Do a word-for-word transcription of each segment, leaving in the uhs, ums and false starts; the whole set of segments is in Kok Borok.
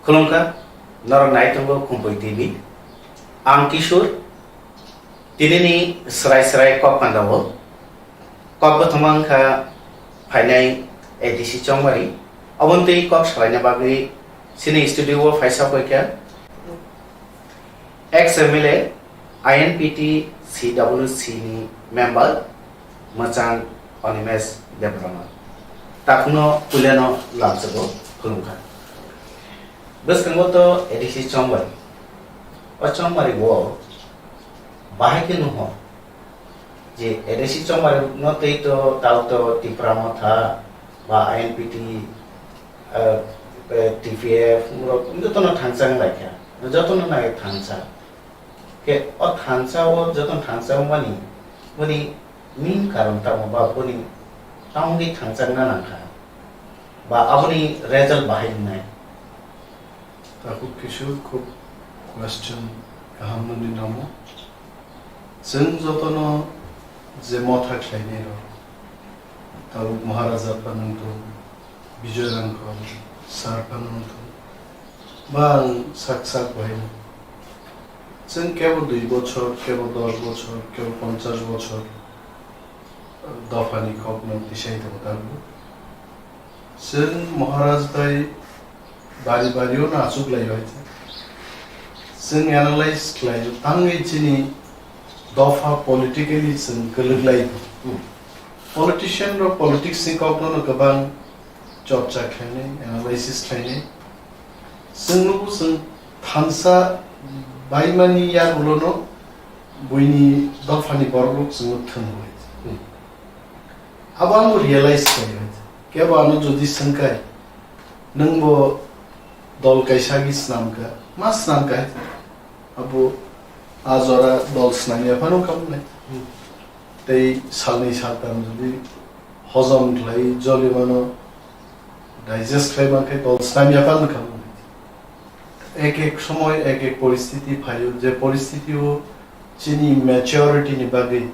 Khulumkha, norok nai tongo Khumpui T V. Ang Kishore, tinini srai srai kok pandao. Kok bwthoma wngkha phainai A D C Chongmari. Oboni twi kok salaina bagwi chini studio o phaisa poikha. Ex M L A, I N P T C W C ni member, Mwchang Animesh Debbarma. Takhukno puilano lamsogo khulumkha. Bwskango to A D C Chongmari. O Chongmari o bahai khe nukho je A D C Chongmari no tei to tao to Tipra Motha ba I N P T, eh, eh, T P F, umrok jotono thangsa wng lai kha. Jotono nai thangsa. Khe o thansa o jotono thansa wngmani, boni main karon tamo ba boni tamogwi thangchakna nangkha? Ba aboni result bahai wngnai? Takhuk Kishore, khub question kaham nini namo. Chwng jotono je motha khlainai rok, tabuk Maharaja phano wngthung, Bijoy Rangkhol sir phano wngthung, ba ang sak sak bahai no. Chwng kebo dui bochor, kebo dos bochor, kebo ponchash bochor dophani kokno tisai tongo tabuk. Chwng Maharaj bai bari bari o no achuk lai bai. Chwng analyze khlai o, tangwi chini dopha politically chwng kwlwk lai. Hmm. Politician rok politics ni kokno no kwbang chorcha khlainai, analysis khlainai. Chwng nugo chwng thansa baimani yagulo no buini dophani borok rok chwngno thwngwi. Hmm. Abo ang realize khlai bai. Kebo ano jodi swngkai, nwng bo dol kaisa agi snamkha, ma snamkha? Abo a jora dol snamya phano kamu nai. Hmm. Tei salni saltam jodi hojom khlai, joli mano digest khlai mankhe dol snamya phano kamu nai. Ek ek somoy ek ek poristiti phaio, je poristiti o chini maturity ni bagwi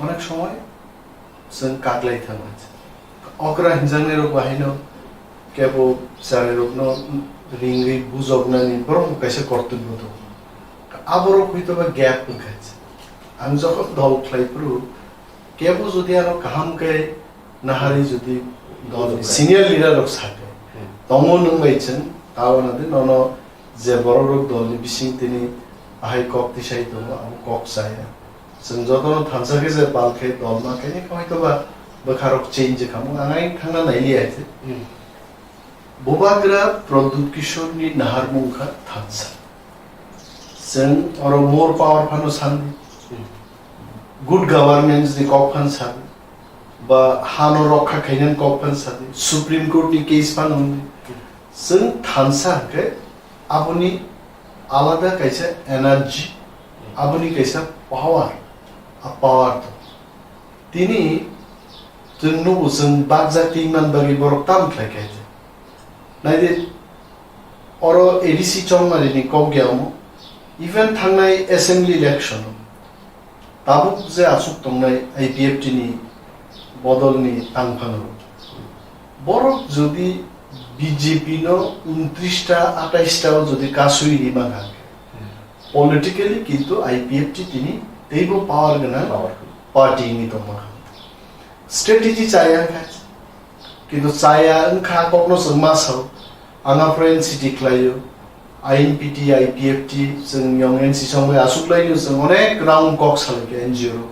onek somoy chwng kaklai thango. Okra hinjaknai rok bahaino kebo chwrai rokno ringwi bujoknani borok bo kaisa kortobyo tongo. Aborok hwito ba gap wngkha. Ang jokhon dol khlai phuru kebo jodi ano kaham khe nahari jodi dol senior leader rok sakhe, hmm, tongo nwng bai chwng, tabo nadi nono je borok rok dol ni bising tini ahai kok tisai tongo, abo kok chaya. Chwng jotono thansa khe je pal khe dol ma khe, hoi to ba bwkha rok change kha mo, ang ai thangna nai li ai se. Hmm. Bubagra Pradyut Kishore ni naharmung kha thansa. Chwng oro more power phano sandi. Hmm. Good governance ni kok phan sadi. Ba hano rokha khainani kok phan sadi. Supreme Court ni case phano wngdi. Hmm. Chwng thansa hwnkhe aboni alada kaisa energy, aboni kaisa power, a power to. Tini chwng nugo chwng bakjak twi man bagwi borok tam khlai kha. Naidi oro A D C Chongmari ni kok ya omo, even thangnai assembly election o tabuk je aswk tongnai I P F T ni bodol ni tangphano. Borok jodi B J P no untris ta, atais ta o jodi kasui ri mangha, politically kintu I P F T tini teibo power gwnang, power, party ni tongma kha. Strategy chaya kha. Kintu chaya wngkha kokno chwng ma sao. Ang aphuru N C T khlaio, I N P T, I P F T, chwng yong N C song bai aswk laino chwng onek round kok salai kha N G O rok.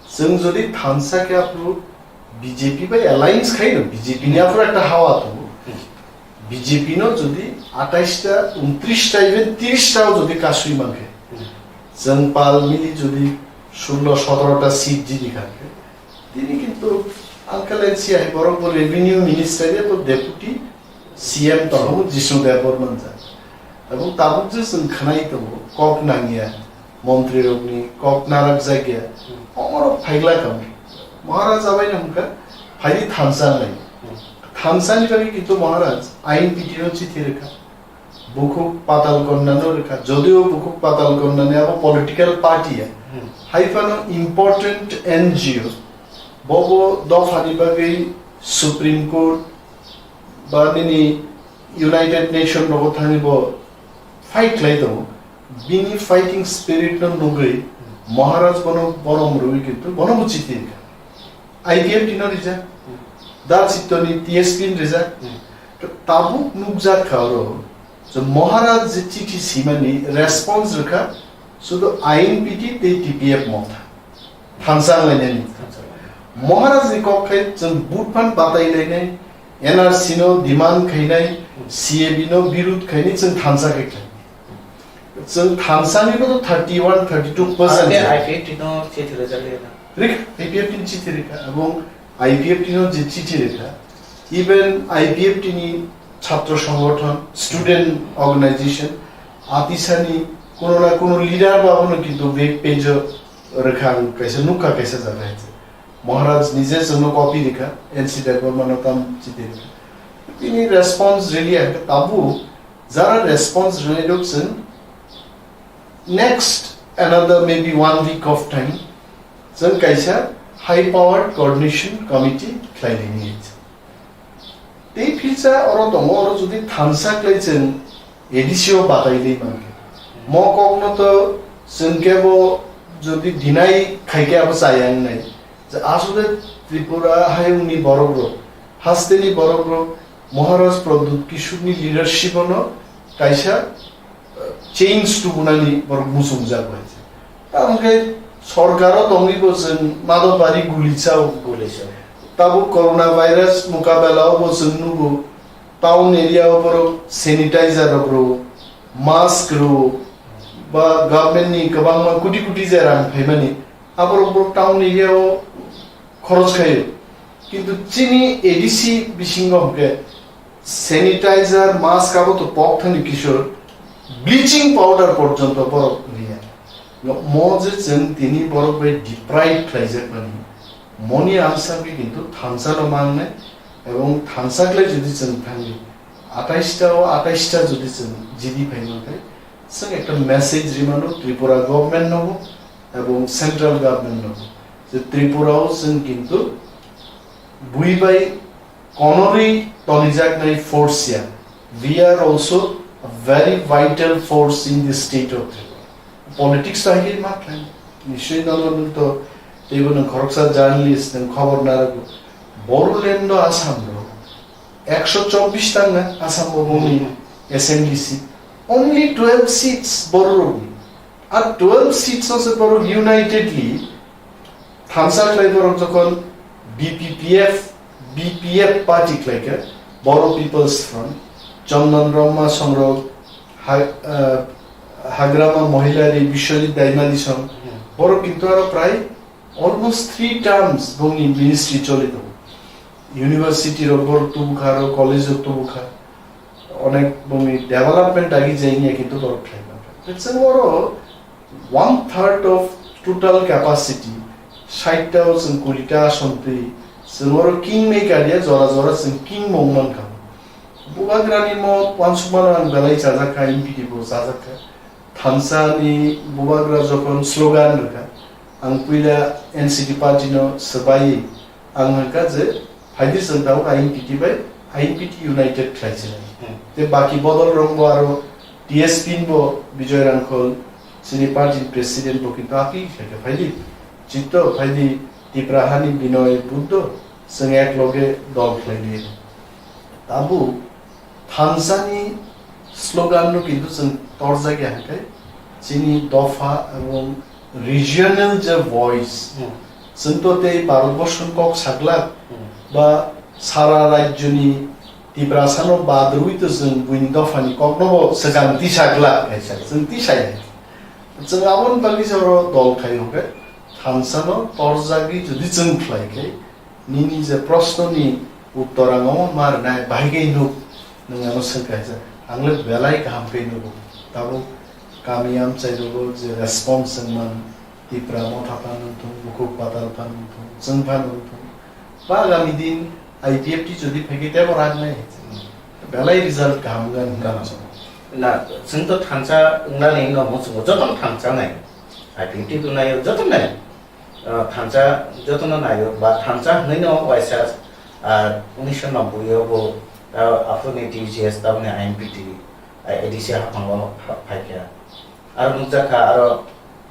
Chwng jodi thansa khe aphuru B J P bai alliance khaino, B J P ni aphuru ekta hawa tongo. B J P no jodi atais ta, untris ta, even tris ta o jodi kasui mankhe, chwng pal mili jodi sullo sotoro ta seat jidi kha khe, tini kintu Uncle N C hai borok bo revenue minister ya bo deputy C M tongo Jishnu Debbarma jak. Tabuk tabuk je chwng khwnai tongo kok nangya, montri rokni kok narak jakya, omorok phaigla kamo. Maharaj abai no hwnkha phaidi thansa nai. Thansa ni bagwi kintu Maharaj I N P T no chithi rwkha. Bukhuk Patal Konna no rwkha. Jodio Bukhuk Patal Konna ni abo political party ya. Hmm. Hai phano important N G O. Bobo dopha ni bagwi Supreme Court ba nini United Nation rogo thangwi bo fight khlai tongo. Bini fighting spirit no nugwi Maharaj bono borom rwwi kintu bono bo chiti rikha. I P F T no rijak. Dal Chitto ni T S P ni rijak. Tabuk nukjak kha oro je Maharaj je chithi simani response rikha sudu I N P T tei T P F motha. Thansa wnglainani. Maharaj ni kok khai chwng vote phan batai lainai, N R C no demand khainai, C A B no birud khainai chwng thansa khai khlai. Chwng thansa ni bo thirty one, thirty two percent. Ake I P F T no chithi rwjak le na. Rik, I P F T ni chithi rikha, ebong I P F T no je chithi rikha, even I P F T ni chhatro songgothon, student organization, atisani kuno na kuno leader ba bono kintu web page o rikha, ang kaisa nukha kaisa jaga hai. Maharaj nije chwngno copy rikha, N C Debbarma no tam chithi rikha. Bini response really ang tabuk jara response rwnairok chwng next another maybe one week of time chwng kaisa high powered coordination committee khlai rini. Tei philsa oro tongo, oro jodi thansa khlai chwng A D C o batai dei mankhe. Mo kokno to chwng kebo jodi deny khaikhe abo chaya wngnai. Je asole Tripura hayungni borokrok, hasteni borokrok, Maharaj Pradyut Kishorni leadership-ono kaisa, uh, change tubunani borok muchungjak bai. Tamo khe sorkaro tongwi bo chwng madopari guli chao. Guli chao. Tabuk coronavirus mukabela o bo chwng nugo, town area o borok sanitizer rok rwo, mask rwo, ba government ni kwbangma kuti kuti je rang phaimani, aborok borok town area o khorok khaio. Kintu chini A D C bisingo hwnkhe sanitizer, mask abo to pok thani Kishor, bleaching powder porjonto borok riya. Mo je chwng tini borok bai deprive khlaijakmani, moni amsa khe kintu thansa no mangnai, ebong thansa khlai jodi chwng thangwi atais ta o atais ta jodi chwng jidi phai mankhe, chwng ekta message rimano Tripura government no bo, ebong central government no bo, je Tripura o chwng kintu bui bai konorwi tonijaknai force ya. We are also a very vital force in the state of Tripura. Politics to hai ma khlai. Nischoi nono nwng to teibo nwng khoroksa journalist, nwng khobor narwgo. Bodoland o Assam rok ekso chobbish tanga Assam o boni assembly seat. Only twelve seats borok rokni. Ar twelve seats no se borok unitedly thansa khlai borok jokhon B P P F, B P F party khlai khe, Bodo People's Front, Chandan Brahma songrok, ha-, ah, Hagrama Mohila Rey, Biswajit Daimali song, borok kintu aro prai almost three terms bongni ministry choli tongo. University rok borok tubukha, aro college rok tubukha. Onek bongni development agi jai wngya kintu borok khlai mankha. Chwng oro one third of total capacity, sait ta o chwng kuri ta ason twi, chwng oro kingmaker ya, jora jora chwng kingmung mankha. Bubagrani mo uansukmano ang belai chajakha, M P T bo chajakha. Thansa ni bubagra jokhon slogan rwkha, ang puila N C P party no swbai ang hwnkha je phaidi chwng tabuk I N P T bai I N P T united khlai chwng. Hmm. Tei baki bodol rok bo aro T S P ni bo Bijoy Rangkhol chini party ni president bo kintu appeal khlai kha phaidi. Chito phaidi Tipra hani Binoy Buddho chwng ek loge dol khlai liya. Tabuk thansa ni slogan no kintu chwng torjak ya hwnkhe chini dopha ebong regional je voice, hmm, chwng to tei Bharat borso ni kok saglak, hmm, ba sara rajyo ni Tiprasa no bad rwi to chwng buini dopha ni kok no bo swkang tisa glak hai sa chwng tisa ya. Chwng aboni bagwi se oro dol khai hwnkhe thansa no torjagwi jodi chwng khlai khe, nini je proshno ni uttor ang omo ma rwnai, bahai khe nuk, nwng ano swng kaisa, ang le belai kaham khe nugo. Tabuk kami amchai rogo je response wng man, Tipra motha phan wng thung, bukhuk patal phan wng thung, chwng phan wng thung. Ba agami din I P F T jodi phai khe tebo rak nai, belai result kaham wngani hwnka na chwng. Na, chwng to thansa wngnani no muchungo, jotono thansa nai. I P F T to nai, jotono nai. Ah, thansa jotono naio, ba thansa hwnwi no waisa, ah, unisho nobboi o bo Aphuru ni T U G S taboni I N P T, A D C haphango phaikha. Aro nukjakha aro,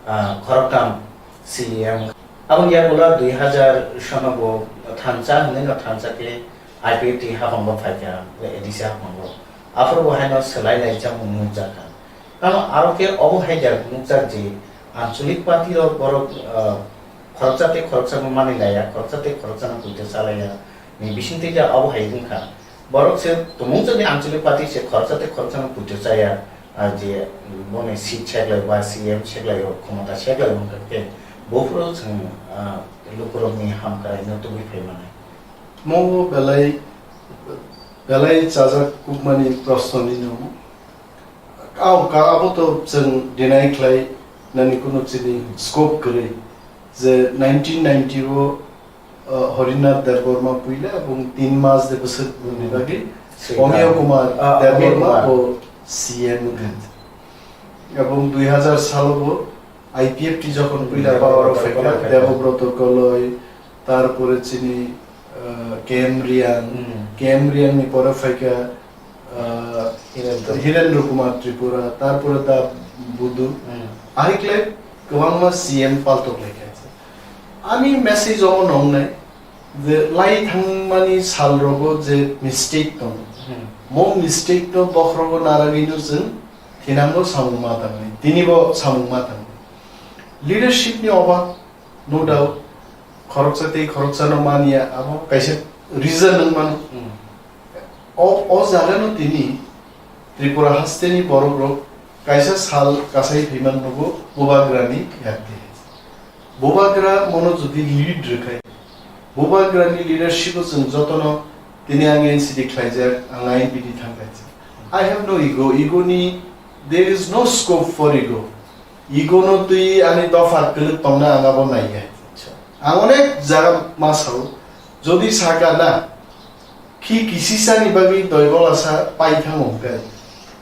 ah, khoroktham C E M. Aboni yagulo dui hazar sono bo thansa hwnwi no thansa khe I P F T haphango phaikha, A D C haphango. Aphuru bo haino swlai lai chamung nukjakha. Tamo aro khe obo hai jak nukjak je anchalik party rok borok, ah, khoroksa tei khoroksa no manwi laya, khoroksa tei khoroksa no puito chalaya ni bisingtwi ja obo hai wngkha. Borok se tumung jani anchalik party se khoroksa tei khoroksa no puito chaya, ah, je boni seat seklai ba C M seklai rok khomota seklai wngkha khe buphuru chwng, ah, lukurok ni hamkrai no tubui phai mannai. Mo belai, belai chajak kukmani proshno ni no. Ao ka abo to chwng deny khlai nani kunu chini scope kwrwi je nineteen ninety o, uh, Harinath Debbarma puila ebong tin mas de bwswk ni bagwi Sri Omio Ram. Kumar Ah, Omio Debbarma Kumar. Bo C M wngkha. Ebong dui hazar salo bo I P F T jokhon puila Hmm, power o Debobroto phaikha, Koloi phaikha. Debobroto Koloi, tarpore chini, uh, K M Riang, Hmm. K M Riang ni pore phaikha, uh, Hirendra. Hirendra Kumar Tripura, tarpore Da Budu. Hmm. Ahikle kwbangma C M paltok laikha. Ani message omo nongnai je lai thangmani sal rogo je mistake tongo. Hmm. Mo mistake no bokhrogo naragwi no chwng thinango samung ma tangwi, tini bo samung ma tangwi. Leadership ni obab, no doubt, khoroksa tei khoroksa no manya, abo kaisa reason wng mano. Hmm. O, o jaga no tini Tripura haste ni borok rok kaisa sal kasai phaiman nugo Bubagra ni yakti. Bubagra mono jodi lead rwkhai, Bubagra ni leadership o chwng jotono tini ang N C D khlaijak, ang I N P T thangkha. I have no ego, ego ni, there is no scope for ego. Ego no twi ani dopha kwlwk tongna ang abo naiya. Acha. Ang onek jaga ma sao, jodi saka na, khi kisisa ni bagwi doi bola sa pai thango hwnkhe,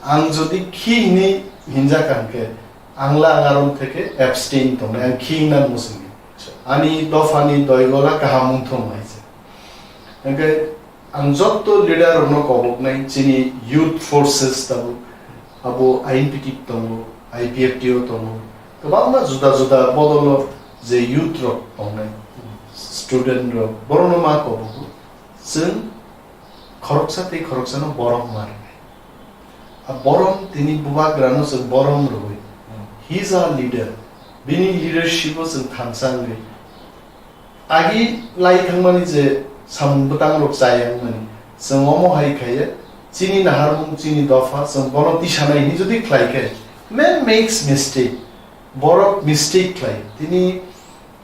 ang jodi khi hini hinjak hwnkhe, ang la ang arom theke abstain tongnai, ang khi hwnna muchungya. Acha. Ani dopha ni doi bola kaham wngthung hai se. Hwnkhe ang jotto leader rokno koboknai, chini youth forces tabuk, abo I N P T tongo, I P F T o tongo, kwbangma juda juda bodolo je youth rok tongnai, student rok, borokno ma kobogo, chwng khoroksa tei khoroksano borom ma rwnai. A borom tini Bubagrano chwng borom rwui. He is our leader. Bini leadership o chwng thansa wngwi agi lai thangmani je samung bwtang rok chaya wngmani, chwng omo hai khaiya, chini naharmung, chini dopha, chwng bono tisanai hinwi jodi khlai khe, man makes mistake, borok mistake khlai. Tini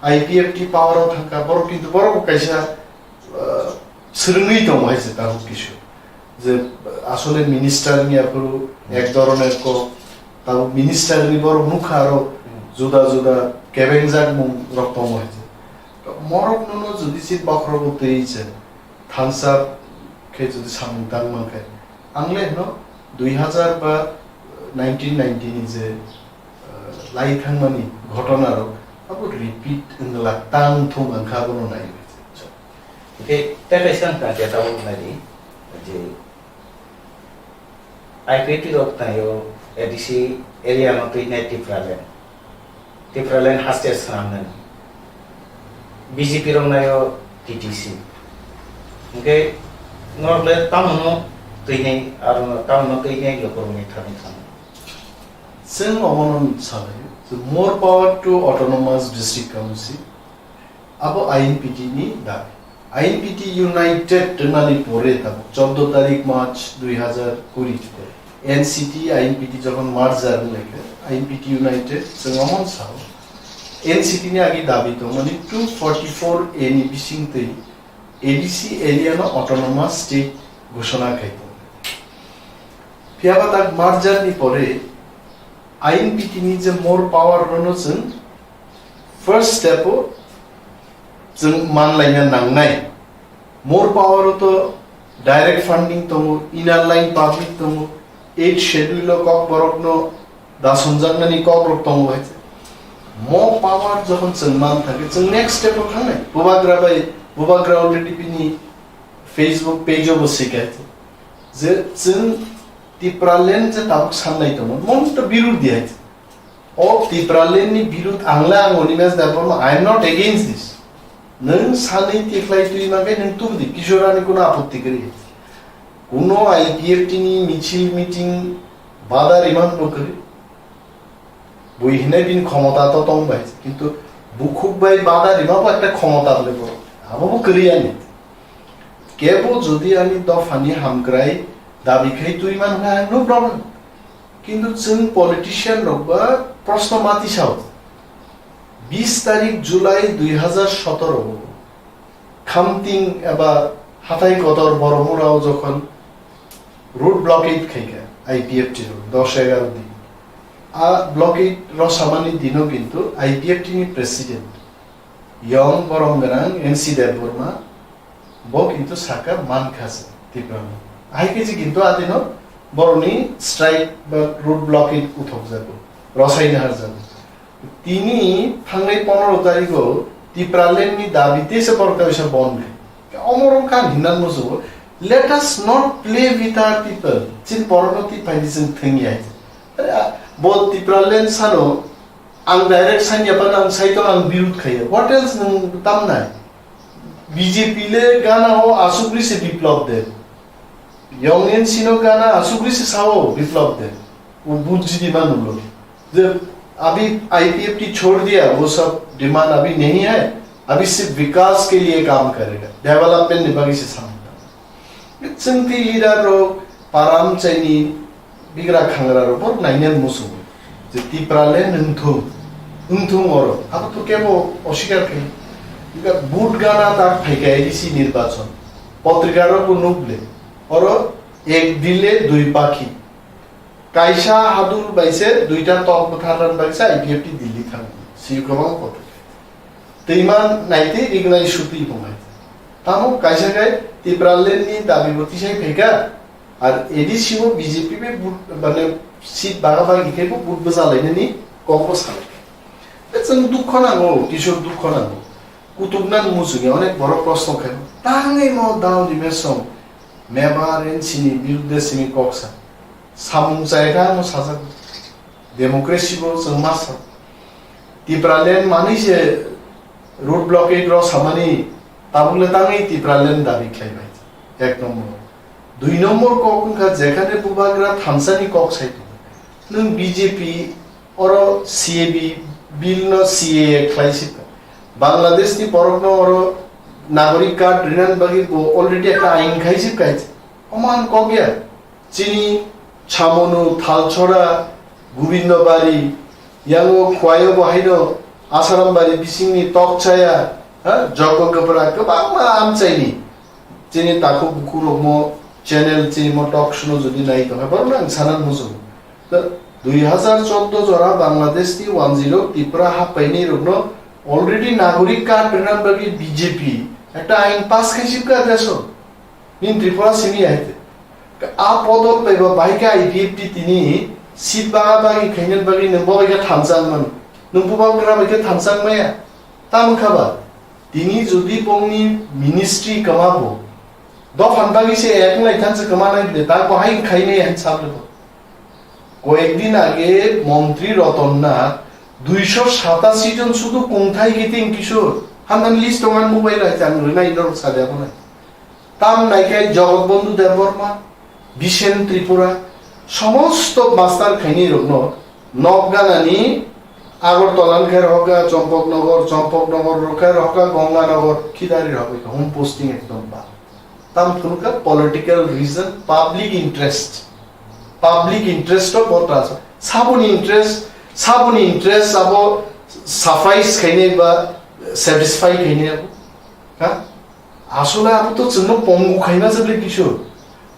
I P F T power o thangkha, borok kintu borok bo kaisa, uh, swrwngwi tongo hai se tabuk kisu. Je asole minister ni aphuru ek dhoroner kok, tabuk minister ni borok nukha aro juda juda kebengjak mung rok tongo hai se. Morok nono jodi se bokhorogo twi se thansa khe jodi samung tang mankhe, ang le hino dui hazar ba nineteen ninety ni je, uh, lai thangmani ghotona rok abo repeat wngla tang thung ang kha bono nai. Hwnkhe tei kaisa wngkha je tabuk nai di je I P F T rok tangyo A D C area no twi nai Tipraland. Tipraland haste swnamnani. B J P rok nayo T T C. Hwnkhe norok le tamono twi nai, aro tamono twi nai lukurokni thani thani. Chwng omono salai, more power to autonomous district council. Abo I N P T ni dabi. I N P T United wngnani pore tabuk chordo tarik March dui hazar kuri N C T I N P T jokhon merger wnglaikha, I N P T United chwng omo sao. N C T ni agi dabi tongmani two forty-four A ni bisingtwi A D C area no autonomous state ghoshona khai tongo. Phiyaba tak merger ni pore I N P T ni je more power no chwng first step o chwng manlaina nangnai. More power o to direct funding tongo, inner line permit tongo, eighth schedule o Kokborok no dasonjaknani kokrok tongo hai. Mo power jokhon chwng man thangkhe chwng next step o thangnai. Bubagra bai, Bubagra already bini Facebook page o bo sika hai. Je chwng Tipraland je tabuk sanlai tongo, mon to birudh di hai. O Tipraland ni birudh ang le ang Animesh Debbarma, I am not against this. Nwng sanwi tikhlai twi ma khe nwng tubudi, Kishore Rani kuno apotti kwrwi. Kuno I P F T ni michil meeting bada riman bo kwrwi. Bui hinai bini khomota to tong bai, kintu bukhuk bai bada rima bo ekta khomota bole bo. Abo bo kwrwi ani. Kebo jodi ani dophani hamkrai dabi khai twi man kha, no problem. Kintu chwng politician rok ba proshno mati sao. Bis tarik July dui hazar sotoro Khamting eba hathai kotor Boromurao jokhon road blockade khaikha I P F T rok dos egaro din. A blockade rosamani dino kintu I P F T ni president Yong Borom Gwnang N C Debbarma bo kintu saka mankha se Tiprano. Ahai khe je kintu adino boroni strike ba road blockade uthok jago, rosaina har jago. Tini thangnai pondro tarigo Tipraland ni dabi tei se borok kaisa bon khe. Omorok kan hinnan musugo, let us not play with our people. Chin borokno twi phaidi chwng thwngya. Are, a, bo Tipraland sano ang direct sanya pan ang saito ang birud khaya. What else nwng tamnai? B J P le gana o asugri se biplop de. Yong N C no gana asugri se sao biplop de. Wo bujji di manulo. Je abhi I P F T chhod diya, wo sab demand abhi nahi hai, abhi sirf vikas ke liye kaam karega, development ni bagwi se samta. Chwngti leader rok, param chaini bigra khangra rok, bor nainen musugo. Je Tipraland nwngthung, nwngthung oro, abo to kebo osikar khai. Bika vote gana tak phaikha A D C nirbachon. Potrika rok bo nukle, oro ek dile dui pakhi. Kaisa hadul bai se duita tok bwtharna bai se I P F T Delhi thang. Siyuk kwbang kotor. Twima naitwi rignai sutwi tongnai. Tamo kaisa kai Tipraland ni dabi bo tisai phaikha. Ar A D C o B J P bai but, mane, seat baga bagi khai bo but bwsa lainani kok bo salai. Chwng dukho nango, Kishore dukho nango. Kutukna muchungya onek borok proshno khai. Tangwi mo dao ni mesong. Mebar N C ni birudde simi kok sa. Samung chai kha ano sajak. Democracy bo chwng ma sa. Tipraland manwi se road blockade rok samani tabuk le tangwi Tipraland dabi khlai bai. Ek number. Dui number kok wngkha jekhane bubagra thansa ni kok sai tongo. Nwng B J P oro C A B bill no C A A khlai sika. Bangladesh ni borok no oro nagorik card rinan bagwi bo already ekta ain khai sika. Omo ang kok ya. Chini Chamonu, Thalchora, Gobindobari, yango Khwayo bo haino Asarambari bisingni Tokchaya, ha, Jogogopra, kwbangma amchaini. Chini takhuk bukhuk rokmo channel, chini mo talk show no jodi nai tongkha, borokno ang sana muchungo. Da, dui hazar chordo jora Bangladesh ni one zero Tripura happaini rokno already nagorik card rwna bagwi B J P ekta ain pass khai sibkha deso. Nini Tripura simi hai te. A podol bai ba bahai khe I P F T tini seat baga bagi khainani bagwi nwng bo bai khe thansa wng mano. Nwng bubagra bai khe thansa wng maya. Tamo wngkha ba? Tini jodi bongni ministry kwma bo, dophan bagwi se ek lai thansa kwma nai de, ta bo hai khai nai hai sable bo. Koyekdin age Montri Roton Nath duisho satasi jon sudu kungthai kiting Kishore. Hamdan list tongan mobile hai chang rwnai norok sade abo nai. Tam naikhai Jagat Bandhu Debbarma, Bishen Tripura, somosto master khaini rokno nok ganani Agartala ni khe rohorkha Champaknagar, Champaknagar rok khe rohorkha Ganganagar, khidari rohorkha home posting ekdom ba. Tam phunukha political reason, public interest. Public interest o bo transfer. Saboni interest, saboni interest abo suffice khainai ba satisfy khainai abo. Ha? Asole abo to chwngno pongu khaima se ble kisu.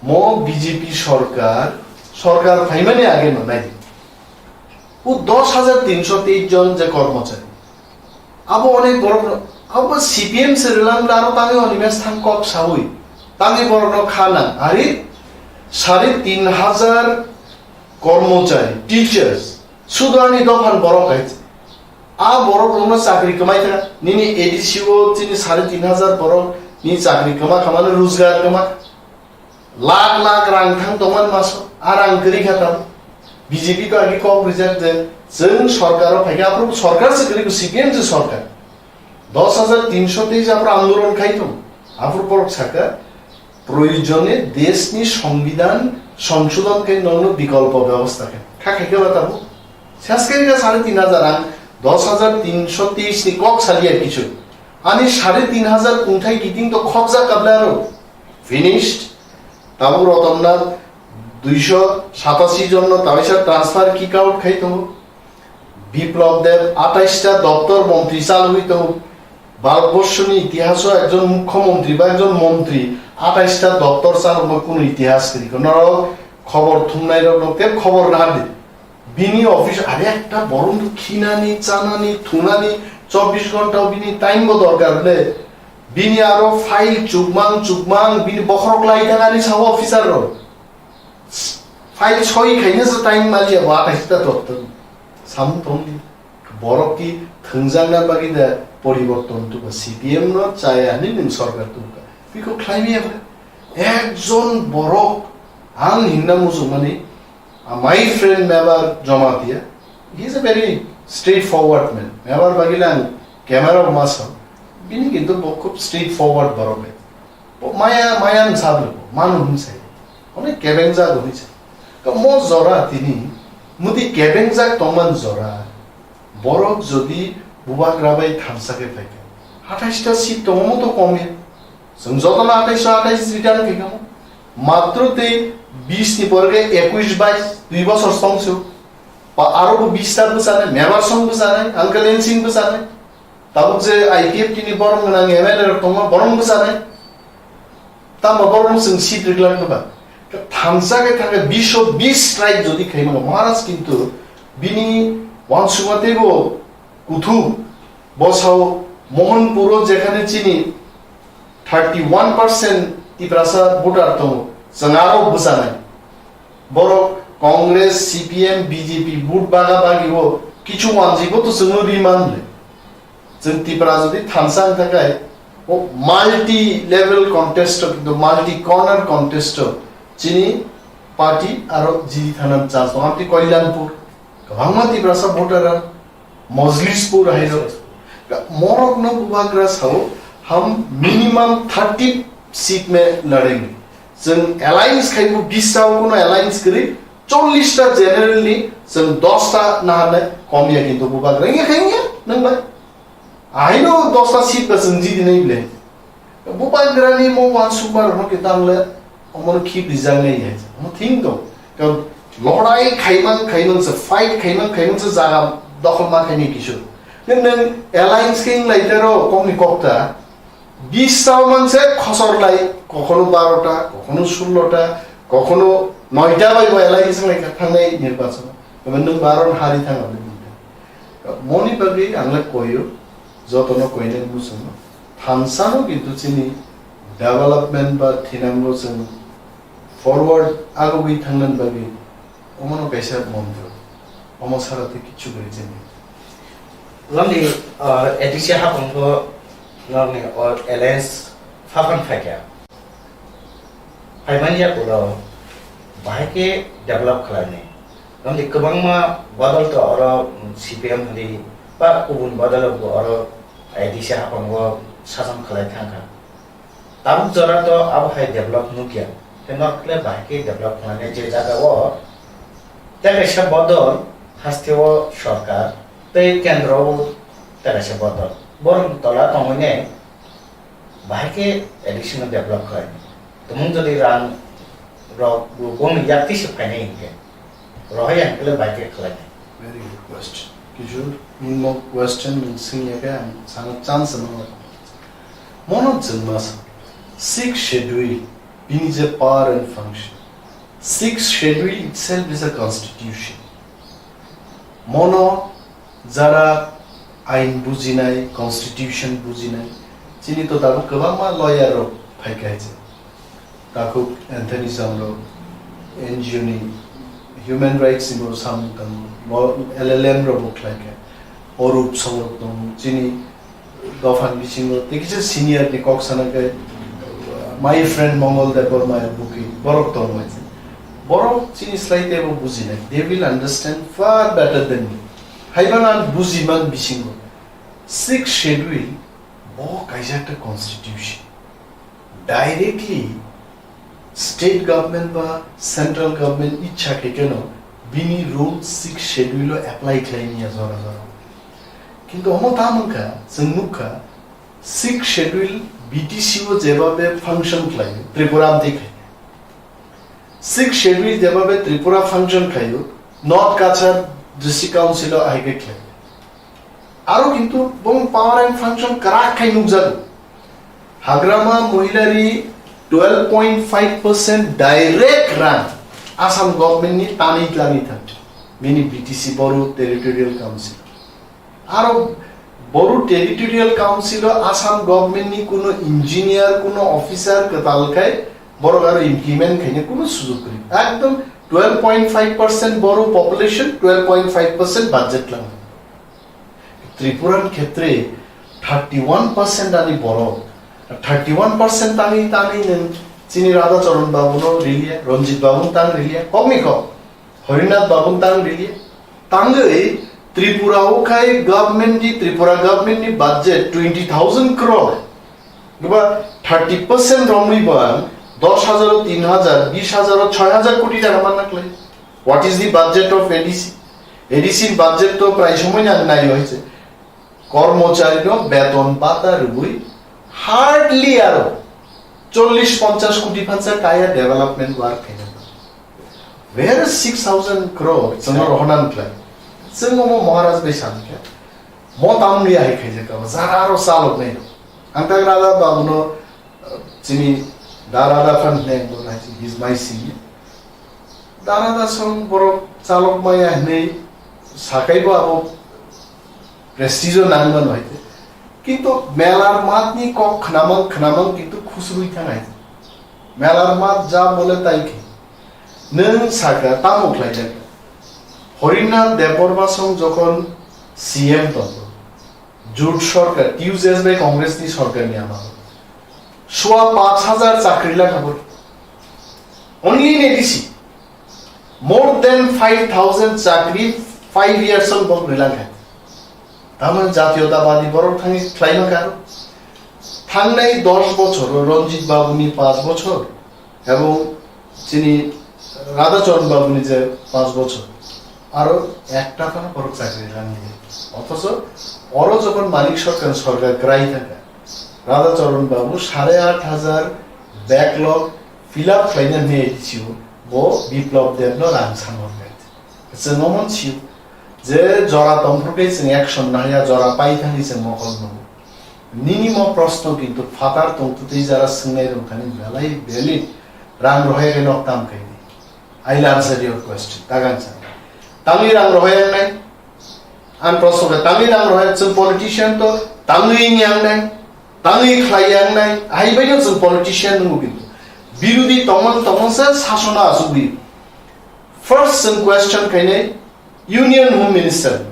Mo B J P sorkar, sorkar phaimani age no nai. O dos hajar tinsho teis jon je kormochari. Abo onek borok no, abo C P M se rwlang bla aro tangwi oni mes thang kok sawi. Tangwi borok no khana. Ari sare tin hajar kormochari, teachers, sudu ani dophan borok hai. A borok rokno chakri kwmai kha, nini A D C o chini sare tin hajar borok ni chakri kwma kha mane rojgar kwma. Lakh lakh rang thang tongmani maso, a rang kwrwi kha tamo. B J P to agi kok rijak je, chwng sorkaro phaikha, aphuru sorkar se kwrwi, C P M se sorkar. Dos hajar tinsho teis aphuru andolon khai tong. Aphuru borok sakha, proyojone deshni songbidhan songshodhon khai nokno bikolpo bebosta khai. Kha khai khe ba tamo. Ses khai kha sare tin hajar, ang dos hajar tinsho teis ni kok saliya kichu. Ani sare tin hajar kungthai kiting to khokjak kabla aro. Finished. Tabuk Ratan Nath duisho satasi jon no taisa transfer kick out khai tongo. Biplab Deb atais ta doptor montri chalwi tongo. Bharatborsho ni itihaso ekjon mukhyamantri ba ekjon montri atais ta doptor chalokma kunu itihas kwrwi kho. Norok khobor thumnai rok no tei khobor nahardi. Bini office are ekta borok no khinani, chanani, thunani chobbish ghonta o bini time bo dorkar le. Bini aro file chukmang chukmang bini bokhorok lai thangani sao officer rok. File soi khaina se time maliya bo atais ta doptor. Samung tongdi. Borok ki thwngjakna bagwi da poriborton tuba C P M no chaya hinwi nwng sorkar tubuka. Biko khlaimaya bwle. Ekjon borok ang hinna muchungmani, a my friend Mebar Jamatia, he is a very straightforward man. Mebar bagwi le ang camera o ma sao. Bini kintu bo khub straightforward borok le. Bo maya, maya wng sa bwle bo, mano wng sai. Onek kebengjak hwnwi sa. To mo jora tini, muti kebengjak tongman jora. Borok jodi bubagra bai thansa khe phaikha, atais ta seat tongo to kom ya. Chwng jotono atais atais return khaikha mo. Matro tei bis ni pore khe ekuish bais, dui bosor song se. Pa aro bo bis ta bwchanai, Mebar song bwchanai, Uncle Ensing bwchanai. Tabuk je I P F T ni borom gwnang M L A rok tongo, borom bwchanai. Tamo borom chwng seat rwglak no ba. Thansa khe thangkhe bish o bish strike jodi khaima Maharaj kintu bini wansukma teibo kuthu bosao Mohanpuro jekhane chini thirty one percent Tiprasa voter tongo, chwng aro bwchanai. Borok Congress, C P M, B J P vote baga bagi o kichu wanjwi bo to chwngno ri man le. Chwng Tipra jodi thansa wng thakai, o multi level contest o, kintu multi corner contest o chini party aro jiri thana chance tongo. Amtwi Kalyanpur, kwbangma Tiprasa voter rok, Mojlispur hai rok, morok no bubagra sao, ham minimum thirty seat me ladenge. Chwng alliance khaibo bis sao kuno alliance kwrwi, chollish ta general ni chwng dos ta naharnai kom ya kintu bubagra. Wngya khe wngya, nwng bai. Aino dos ta seat ba chwng jidi nai bwle. Bubagrani mo wansukma rokno khe tangle omono khip rijak nai hai. Omo thing tong. Ka lodai khaimang khaimang se, fight khaimang khaimang se jaga dokhol ma khaini kisu. Nwng nwng alliance khe wng lai tero kokni kokta. Bis sao manse khosor lai, kokhono baro ta, kokhono sullo ta, kokhono noita bai bo alliance wng lai kha thangnai nirbachon. Tamo nwng baro hari thang aboni mungkha. Moni bagwi ang le koyo, jotono koinai muchungo. Thansano kintu chini development ba thinango chwng forward agogwi thangnani bagwi omono kaisa montro. Omo sara tei kichu gari chini. Loni, ah, A D C haphangbo norni o alliance phaphan phaikha. Phaimani yakulo bahai khe develop khlainai. Tamni kwbangma bodol to oro, mm, C P M hwnwi ba kubun bodol bo oro A D C haphango sason khlai thangkha. Tabuk jora to abo hai develop nukya. Tei norok le bahai khe develop khlainai je jaga o tei kaisa bodol haste o sorkar tei kendro o tei kaisa bodol. Borok tola tongwi nai. Bahai khe addiction no develop khlai. Tumung jodi rang rok bo bongni yak twi se phainai hinkhe, rohai ang kele bahai khe khlai. Very good question. Kishore, nini mo question nung sing ya khe ang sana chance no. Mono chwng ma sa. Sixth Schedule, bini je power and function. Sixth Schedule itself is a constitution. Mono jara ain bujinai, constitution bujinai, chini to tabuk kwbangma lawyer rok phaikha hai je. Takhuk Anthony Chandra, N G O ni human rights ni bo samung tango, bo L L M rok bo khlaikha. Orup Songrok tongo, chini dophani bisingo tei kisa senior ni kok sana khe, uh, My friend Mongol Debbarma buki borok tongo. Borok chini slai tebo bujinai. They will understand far better than me. Haiban ang bujiman bisingo. Sixth Schedule bo kaisa ekta constitution. Directly state government ba central government ichha khe keno bini rule Sixth Schedule o apply khlai niya jora jora. Kintu omo ta mankha, chwng nukha, Sixth Schedule B T C o jebabe function khlaio, Tripura amtwi khai. Sixth Schedule jebabe Tripura function khlaio, North Cachar District Council o ahai khe khlai. Aro kintu bong power and function kwrak khai nukjago. Hagrama Mohilari twelve point five percent direct rang Assam government ni tanwi tanwi thang. Bini B T C Boru Territorial Council. Aro Boru Territorial Council o Assam government ni kuno engineer, kuno officer kwtal khai borok aro implement khaina kuno sujog kwrwi. Ekdom twelve point five percent Boru population, twelve point five percent budget lang. Tripura ni khetre thirty one percent ani borok, thirty one percent tangwi tangwi nwng chini Radha Charan Babu no riliya, Ranjit Babu no tang riliya, kokni kok. Harinath Babu tang rili. Tangwi Tripura o khai government ni, Tripura government ni budget twenty thousand crore. Gaba thirty percent romwi bang dos hajar, tin hajar, bis hajar, choi hajar koti taka manna khlai. What is the budget of A D C? A D C budget to prai somoi nang nai hoise. Kormochari no beton bata rwui hardly aro chollish ponchash koti phansa kaya development work khaina. Where is six thousand crore? Chwngno rohorna khlai. Chwng omo Maharaj bai sankhe. Mo tamni hai khaijak ka, jara aro salok nai. Ang tak Radha Babu no, uh, chini da Radha fan ne bo nai, he is my senior. Da Radha song borok chalok maya hinui sakai bo abo prestige o nang mano hai. Kintu melar mat ni kok khnamang khnamang kintu khusrui thang hai. Melar mat ja bole tai khe. Nwng saka tamo khlai jak. Harinath Debbarma song jokhon C M tongo. Jut sorkar, T U J S bai Congress ni sorkar ni amalo. Sua panch hajar chakri lang habor. Only in A D C. More than five thousand chakri five years on bok rilang hai. Tamon jatiyotabadi borok thangwi khlaima karo. Thangnai dos bochor, Ranjit Babu ni panch bochor, ebong chini Radha Charan Babu ni je panch bochor, aro ekta phano borok chakri rani. Othocho oro jokhon Manik Sarkar sorkar kwrai thangkha, Radha Charan Babu sare aat hajar backlog fill up khlaina hinwi A D C o bo Biplab Deb no rang sanmorkha. Chwng omo sio je jora tongphuru khe chwng action nahaya, jora pai thangwi chwng mokol nungo. Nini mo proshno kintu phatar tongtwtwi jara swngnai rwngthani belai valid, rang rohai reno tam kaini. I will answer your question. Tagang sa. Tangwi rang rohai ang nai? Ang proshno khe tangwi rang rohai chwng politician to tangwi wng yang nai? Tangwi khlai yang nai? Hai bai no chwng politician nungo kintu. Birodi tongmang tongmang sa sasona asugwi. First chwng question khainai Union Home Minister.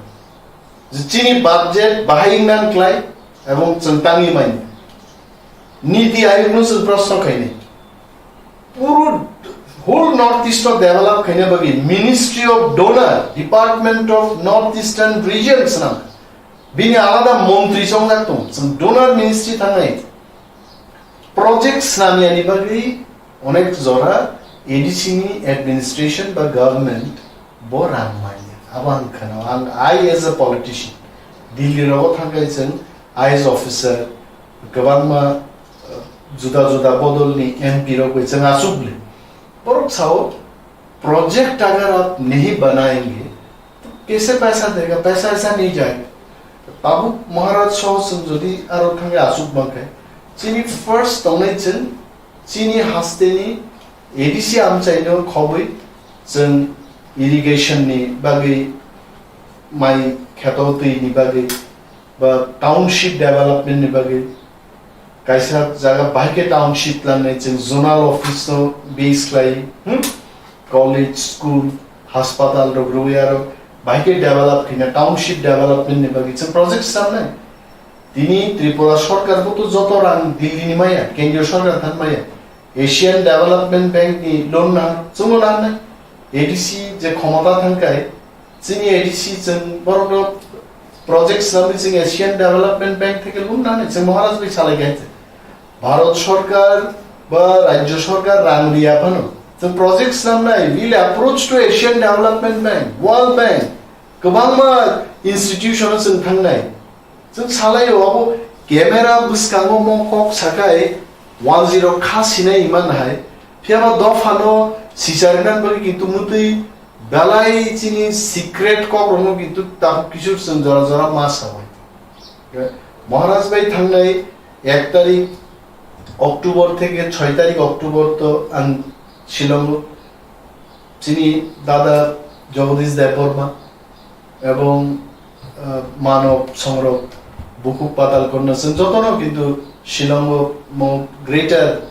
Je chini budget bahai wngnan klai ebong chwng tangwi manya. Niti Ayog no chwng proshno khainai. Puro whole North East no develop khaina bagwi Ministry of Donor, Department of North Eastern Region swnam. Bini alada montri chongjak tong, chwng donor ministry thangnai. Project swnamyani bagwi onek jora A D C ni administration ba government bo rang manya. Abo ang khana, ang, I as a politician, Delhi rogo thangkai chwng I A S officer, kwbangma, uh, juda juda bodol ni M P rok bai chwng achuk le. Borok sao, project agar aap nahi banayenge, to kaise paisa dega, paisa aisa nahi jayega. Tabuk Maharaj saw chwng jodi aro thangwi achuk mankhe, chini first tongnai chwng chini hasteni A D C amchaino khobwi chwng irrigation ni bagwi, mai kheto twi ni bagwi, ba township development ni bagwi kaisa jaga bahai khe township langnai chwng zonal office no base khlai, hmm? College, school, hospital rok rwui aro bahai khe develop khina township development ni bagwi chwng project samnai. Tini Tripura sorkar bo to joto rang Delhi ni maya, kendriya sorkar than maya. Asian Development Bank ni loan na, chungo na nai. A D C je khomota thangkai, chini A D C chwng borokno project swnamwi chwng Asian Development Bank theke loan na nai, chwng Maharaj bai salai kai. Bharat Sarkar ba Rajya Sarkar rang riya phano. Chwng project swnamnai, will approach to Asian Development Bank, World Bank, kwbangma institution o chwng thangnai. Chwng salaio abo camera bwskango mo kok sakai wanjwi rok kha sinai iman hai. Phiyaba dophano sichar nan bagwi kintu mutwi belai chini secret kok rokno kintu takhuk kisur chwng jora jora ma sawi. Maharaj bai thangnai ek tarik October theke choi tarik October to ang Shillongo chini dada Jagadish Debbarma ebong, ah, Manob Songrok, Bukhuk Patal Kanya, chwng jotono kintu Shillongo mo greater,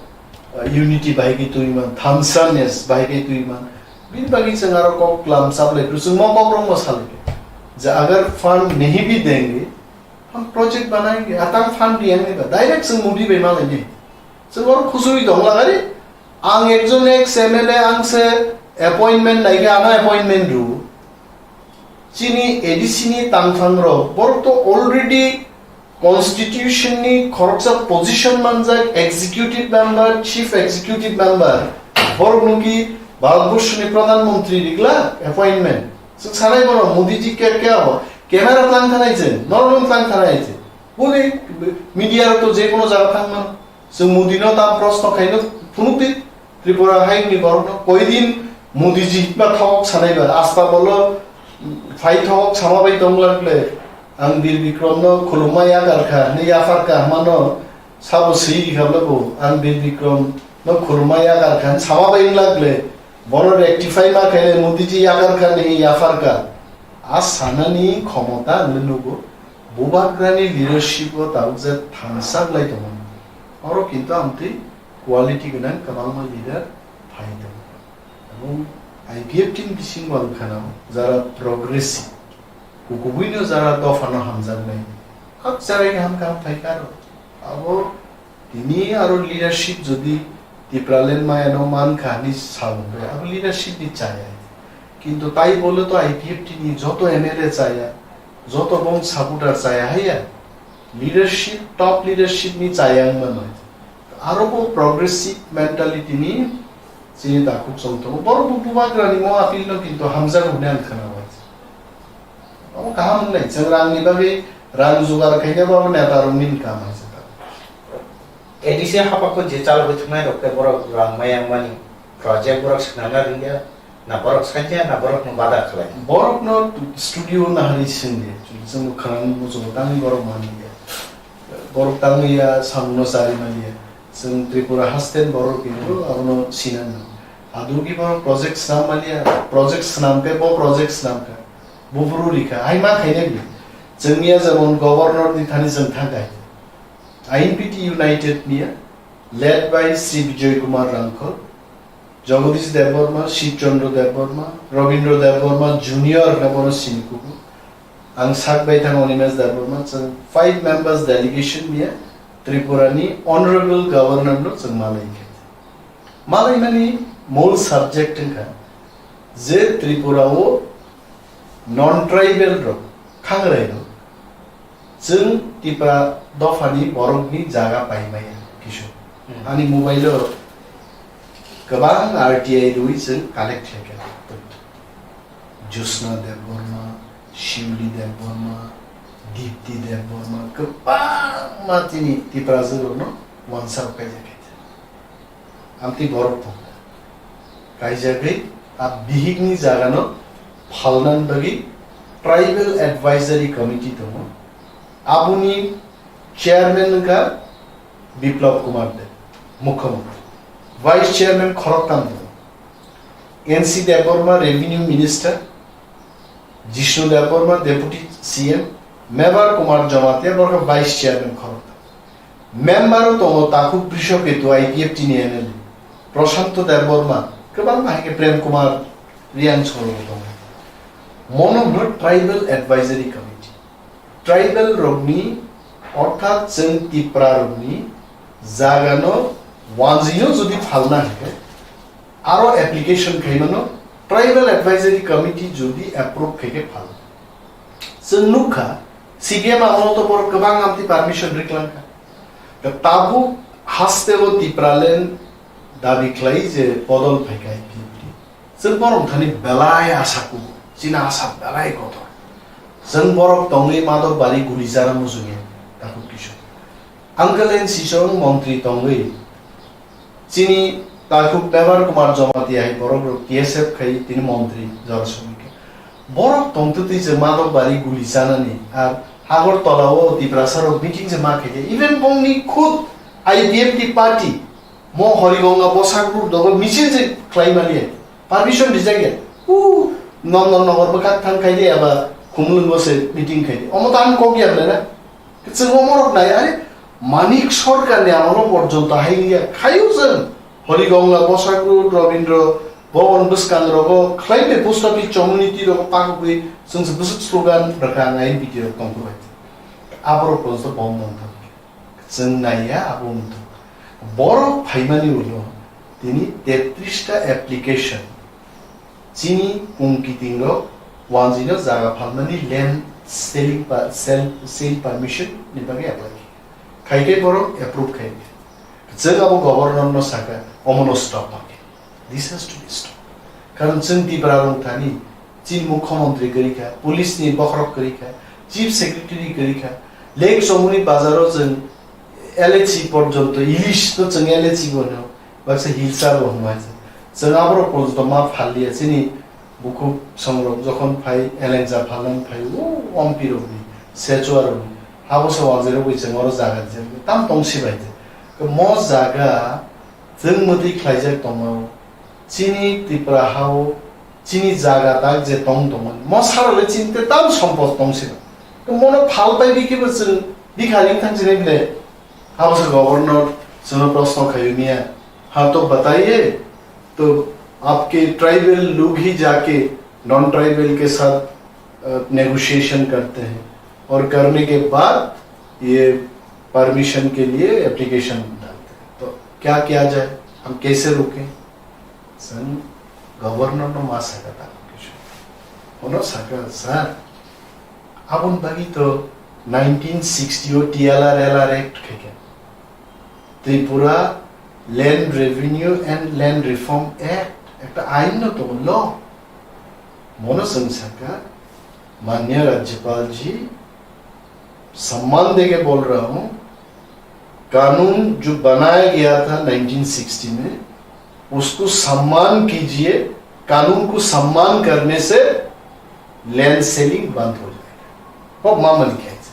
ah, unity bahai khe twiman, thansaness bahai khe twiman. Bini bagwi chwng aro kok klam chaplai phuru chwng mo kok rokno salai khe je agar fund nahi bhi denge, हम प्रोजेक्ट बनाएंगे, atang fund diyangnai ba, direct chwng Modi bai malainai. Chwng oro khusui dong lagari, ang ekjon ex M L A, ang se appointment naikhe, ano appointment rw. Chini A D C ni tangthang rok, borok to already constitution ni khoroksa position manjak, executive member, chief executive member, borok nuki Bharatborshni Pradhan Mantri rigla appointment. Chwng sanai bono Modi ji kya kya ho, camera tlang thanai chwng, norok tlang thanai chwng. Boni media rok to je kono jaga thang mano. Chwng Modi no tam proshno khaino phunuk di. Tripura hai ni borok no koi din Modi ji hitma thok sanai ba. Asta bolo phai thok sama bai tong lak le. Ang Bir Bikrom no khulumma yagar kha, ne yafar kha mano sabo swi ri kha le bo. Ang Bir Bikrom no khulumma yagar kha, sama bai wng lak le. Bono rectify ma khaile Modi ji yagar kha ne yafar kha. A sanani khomota ang le nugo. Bubagrani leadership o tabuk je thansa wlai tongo. Oro kintu amtwi quality gwnang kwbangma leader phai tongo. Ebong I P F T ni bisingo ang khanao jara progressive, kukubuino jara dophano hamjaknai. Hak jarai kaham kaham phai karo. Abo Tini aro leadership jodi Tipraland maya no man kha hinwi sa hwnwi abo leadership ni chaya. Kintu tai bole to I P F T ni joto M L A chaya, joto bong supporter chaya haiya. Leadership, top leadership ni chaya wngma noi. Aro bo progressive mentality ni chini takhuk chong tongo. Borok bo bubagra ni mo appeal no kintu hamjak hwnwi ang khna bai. Omo kaham wngnai, chwng rang ni bagwi rang jugar khaina bo neta rok ni wngkha hamjak. A D C hapakho je chalogwi thwngnai rok tei borok rang maya wngmani project borok swnamna rwngya, na borok sanya, na borokno bada khlai? Borokno studio nahari swngdi, chwng khwnani muchungo tangwi borok manliya. Borok tangwi ya samungno chari manliya. Chwng Tripura haste ni borok hinwi abono sinani. Adugi borok project swnam manliya, project swnam khe bo project swnam kha. Buphuru rikha, hai ma khainai bini. Chwngniya jemon governor ni thani chwng thangkha. I N P T United niya, led by Sri Bijoy Kumar Rangkhol, Jagadish Debbarma, Shiv Chandra Debbarma, Rabindra Debbarma Junior hwnwi bono sini kugo. Ang sak bai thang Animesh Debbarma, chwng five members delegation niya Tripura ni Honorable Governor no chwng malai khe. Malaimani mol subject wngkha je Tripura o non tribal rok, khangrai rok, chwng Tipra dophani borokni jaga paimaya kisu. Hmm. Ani mobile o kwbang R T I rwi chwng collect khaikha. Jyotsna Debbarma, Shiuli Debbarma, Dipti Debbarma, kwbangma chini Tiprajwk rokno wansa kaijak khaikha. Amtwi borok tongo. Kaijagwi a bihikni jagano phalnani bagwi Tribal Advisory Committee tongo. Aboni chairman wngkha Biplab Kumar Deb, Mukhyamantri. Vice chairman khoroktham tongo. N C Debbarma, Revenue Minister, Jishnu Debbarma, Deputy C M, Mevar Kumar Jamatia, borok Vice Chairman khorok. Member o tongo takhuk Brishaketu I P F T ni M L A, Prashanto Debbarma, kwbangma hai khe Prem Kumar Riang solo tongo. Mono hwno Tribal Advisory Committee. Tribal rokni, orthat chwng Tipra rokni jagano Wanjino jodi phalna hwnkhe, aro application khaimano, Tribal Advisory Committee jodi approve khaikhe phal. Chwng nukha, C P M amolo to borok kwbang amtwi permission riklangkha. Tabuk hasteo Tipraland dabi khlai je bodol phaikha I P F T. Chwng borok thani belai asa kubu, chini asa belai kotor. Chwng borok tongwi Madhobari guli jana mujunge, Takhuk Kishore. Uncle N Sisong montri tongwi, chini Takhuk Mevar Kumar Jamatia hai borok rok T S F khai tini montri jora somoi khe. Borok tongtwtwi je Madhobari guli chanani, ar Agartala o Tiprasa rok meeting je ma khaikhe, even bongni khud I P F T party, mo Horigonga Bosak Road dogo misil je khlai maliya, permission rijak ya. U Nondon Nogor bwkhak thang khai de, aba Khumulwngo se meeting khai de. Omo to ang kok ya bwlai na. Chwng omorok nai, are Manik Sarkar ni amolo porjonto hai wngya khayu chwng Horigonga Bosak Road, Robindra Bhavan bwskang rogo khlai de post office community rogo pakugwi chwng se bwswk slogan rwkha ang I N P T rok tongkhu bai. Aborok porjonto bom wngkha. Chwng naiya abo wngthok. Borok phaimani ulo tini tetris ta application chini kung kiting rok wanjino jaga phalmani land selling pa-, sell, sale permission ni bagwi apply khai. Khai khe borok approve khai. Chwng abo governor no saka, omono stop ma khe. This has to be stopped. Karon chwng Tipra rok thani, chini mukhyamantri kwrwi kha, police ni bokhorok kwrwi kha, chief secretary kwrwi kha, Lake Chomoni bazar o chwng L H C porjonto, ilish no chwng L H C bo hwno, baksa hilsa bo hwno hai se. Chwng aborok porjonto ma phalliya, chini bukhuk songrok jokhon phai, elengja phalnani phai, o ompi rokni, sechua rokni, abo se wanjwi rokwi chwng oro jaga rijak, tam tong si bai de. Mo jaga, Chwng mwtwi khlaijak tongmao, chini Tripura hao, chini jaga tak je tong tongmani, mo sarale chini te tam sompot tong sino. Mono phal pai bikhe bo chwng bikha ring thang chini bile. Abo se governor chwngno proshno khaio miya. Ha to bataiye, to aapke tribal log hi jaake non tribal ke saath, uh, negotiation karte hain aur karne ke baad ye permission ke liye application daalte hain. To kya kiya jaye? Hum kaise ruke? Chwng governor no ma saka ta kichu. Ono saka, sir, aboni bagwi to nineteen sixty o T L R L R Act khaikha. Tripura Land Revenue and Land Reform Act, ekta ain no tongo, law. Mono chwng saka, माननीय राज्यपाल जी, सम्मान देके बोल रहा हूँ, कानून जो बनाया गया था नाइनटीन सिक्सटी में, उसको सम्मान कीजिए, कानून को सम्मान करने से लैंड सेलिंग बंद हो जाएगा। Hok mamani khaisa.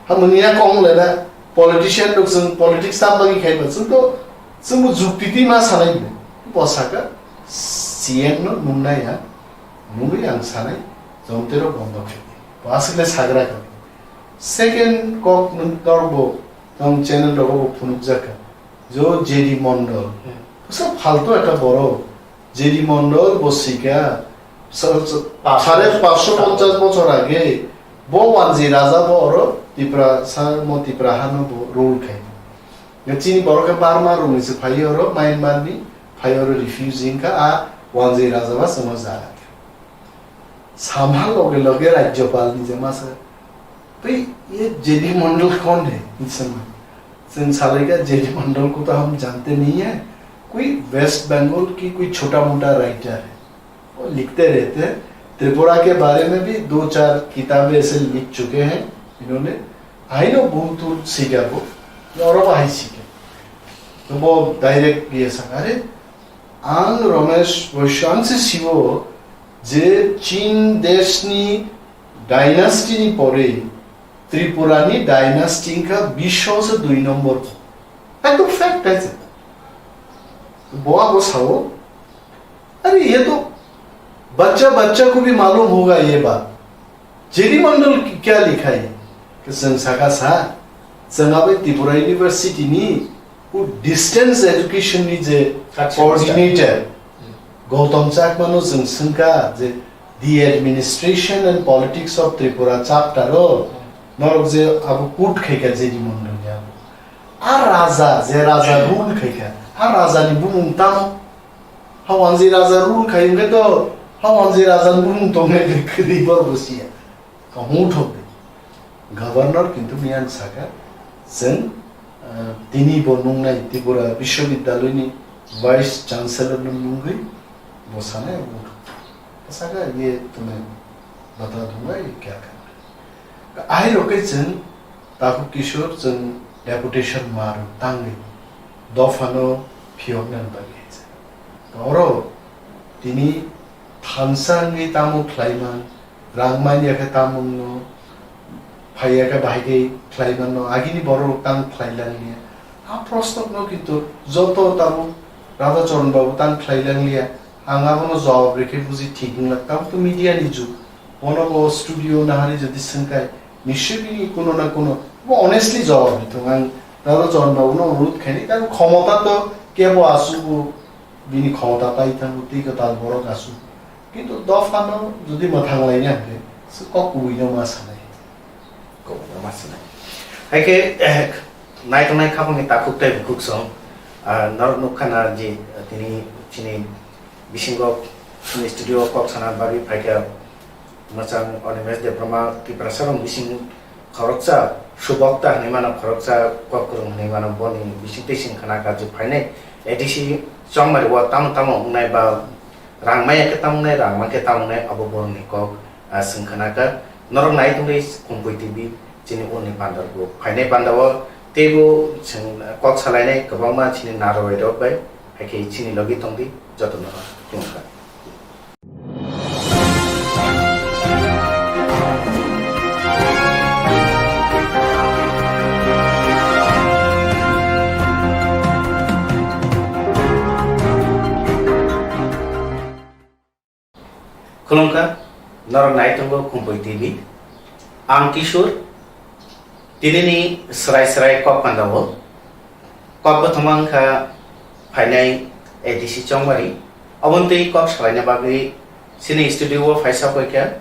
Hamani ya kong lena politician rok chwng politics tam bagwi khaiba chwng to chwngbo jukti twi ma sanai bo. Bo saka C M no nungnai ya, nungwi ang sanai, jomte rok bondo khaidi. Bo aswk le sagra kha. Second kok nwng torbo tong channel rogo bo phunukjak kha. Jo J D Mondol. Hmm. Bwsa phaltu ekta borok. J D Mondol bo sika, sa-, sa-, sare pansho ponchash bochor age, bo Wanji Raja bo oro Tipra, sa-, mo Tipra hano bo rule khai. Chini borok khe Burma rokni se phai oro, Myanmar ni phai oro refugee wngkha, a Wanji Raja ba chwngno jaga. Sama loge loge Rajyapal ni je masa, "Bhai, ye J D Mondol kaun hai?" Insana. Chwng salaikha, "J D Mondol ko to hum jante nahi hai, koi West Bengal ki koi chhota mota writer hai, wo likhte rehte hain, Tripura ke bare mein bhi do char kitabein aise likh chuke hain inhone, aino bhul tul sikha bo, oro bo hai sikha." To bo direct ye saka, "Are, ang Ramesh Vaishya, ang se sibo je Chin desh ni dynasty ni pore Tripura ni dynasty wngkha bisho se dui number." Ekdom fact hai se. Bo abo sao, "Are, ye to bachcha bachcha ko bhi malum hoga ye baat." J D Mondol ki-, kya likha hai? Ke chwng saka sa, chwng abai Tripura University ni u distance education ni je coordinator, Gautam Chakma no chwng swngkha je the administration and politics of Tripura chapter o norok je abo quote khaikha J D Mondol ni abo. A raja, je raja rule khaikha, A rajani bumung tamo? Hawanji raja rule khai hwnkhe to Hawanji rajani bumung tongnai de kwrwi borok bo siya. Kamu thok de. Governor kintu miyang saka, chwng, ah, tini bo nungnai Tripura Biswabidyaloyni Vice Chancellor no nungwi bo sanai abo thok. Saka ye tumai bata dunga ye kya karna. Ahai rok khe chwng Takhuk Kishore chwng deputation mar tangwi dophano phiyokna bagwi hai se. Oro tini thansa wngwi tamo khlaiman, rang manya khe tamungno, phaiya khe bahai khe khlaimanno, agini borok tang khlai langliya. A prosnokno kintu joto tabuk Radha Charan babu tang khlai langliya. Ang abono jawab rikhe buji thik wngla. Tabuk to media ni jug. Bono bo studio nahari jodi swngkai, nischoi bini kuno na kuno bo honestly jawab ri thung. Ang Radha Charan babu no onurudh khaini, karon khomota to kebo aswk bo bini khomota pai thango, tei kwtal borok aswk. Kintu dophano jodi mwthang laina hwnkhe se kok kubui no ma sanai. Kok kubui no ma sanai. Hai khe, eh, naitongnai khapangni takhuk tei bukhuk song, ah, norok nukha na je, ah, tini chini bisingo chini studio o kok sana bagwi phaikha mwchang Animesh Debbarma, Tiprasa rok bising khoroksa subokta hinwi mano, khoroksa kok kwrwng hinwi mano, boni bising tei sing khna kha je phainai A D C Chongmari o tamo tamo wngnai ba rang maya khe tamo wngnai, rang mankhe tamo wngnai, abo borokni kok, ah, sing khna kha. Norok nai tongwi Khumpui T V chini uni pandar bo phainai panda o teibo chwng kok salainai kwbangma chini narwai rok bai. Hai khe chini logi tongdi, jotono khulumkha. Khulumkha, norok nai tongo Khumpui T V. Ang Kishore, tinini srai srai kok pandao. Kok bothoma wngkha phainai A D C Chongmari. Oboni twi kok salaina bagwi chini studio o phaisa poikha.